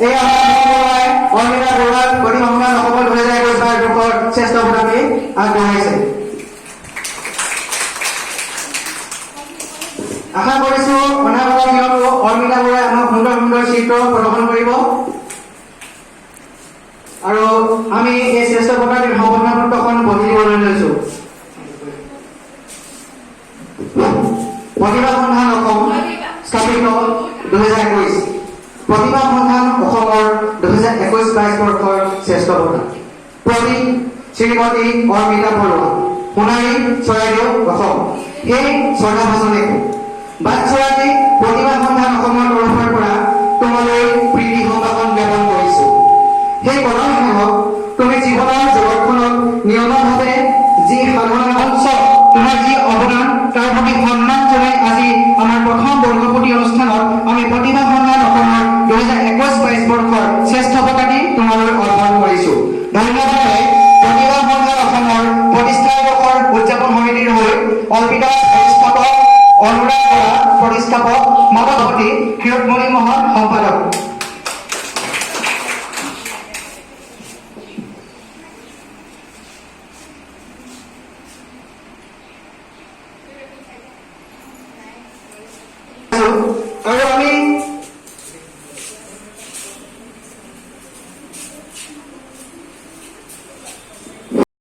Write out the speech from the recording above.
এই আমাৰ অৰ্মিতা বৰুৱাক প্ৰতিভা সন্ধান অসমৰ 2021 বৰ্ষৰ শ্ৰেষ্ঠ বঁটাটি আগবঢ়াইছে। আশা কৰিছো, অনাগত দিনতো অৰ্মিতা বৰুৱাই আমাক সুন্দৰ সুন্দৰ চিত্ৰ প্ৰদৰ্শন কৰিব আৰু আমি এই শ্ৰেষ্ঠ বঁটাটিৰ সম্বৰ্ধনা পত্ৰখন পঢ়ি দিবলৈ লৈছো। প্ৰতিভা সন্ধান অসম স্থাপিত 2021। প্ৰতিভা সন্ধান অসমৰ 2021-22 বৰ্ষৰ শ্ৰেষ্ঠ বঁটা প্ৰতীক শ্ৰীমতী অৰ্মিতা বৰুৱা, সোণাৰী, চৰাইদেউ, অসম। সেই শ্ৰদ্ধা ভাষণে বাটচৰাটি প্ৰতিভা সন্ধান অসমৰ তৰফৰ পৰা তোমালৈ প্ৰীতি সম্ভাষণ জ্ঞাপন কৰিছো। সেই কলম সাহস, তুমি জীৱনৰ জগতখনত নিয়মভাৱে যি সাধনা মঞ্চ, তোমাৰ যি অৱদান, তাৰ প্ৰতি সন্মান জনাই আজি আমাৰ প্ৰথম বৰ্ষপূৰ্তি অনুষ্ঠানত আমি প্ৰতিভা সন্ধান অসমৰ 2021-22 বৰ্ষৰ শ্ৰেষ্ঠ বঁটাটি তোমালৈ অৰ্পণ কৰিছো। ধন্যবাদ। প্ৰতিভা সন্ধান অসমৰ প্ৰতিষ্ঠা দিৱসৰ উদযাপন সমিতিৰ হৈ অৰ্পিতা, প্ৰতিষ্ঠাপক, অনুৰাগ বৰা, প্ৰতিষ্ঠাপক, সভাপতি, ক্ষীৰোদমণি মহন, সম্পাদক।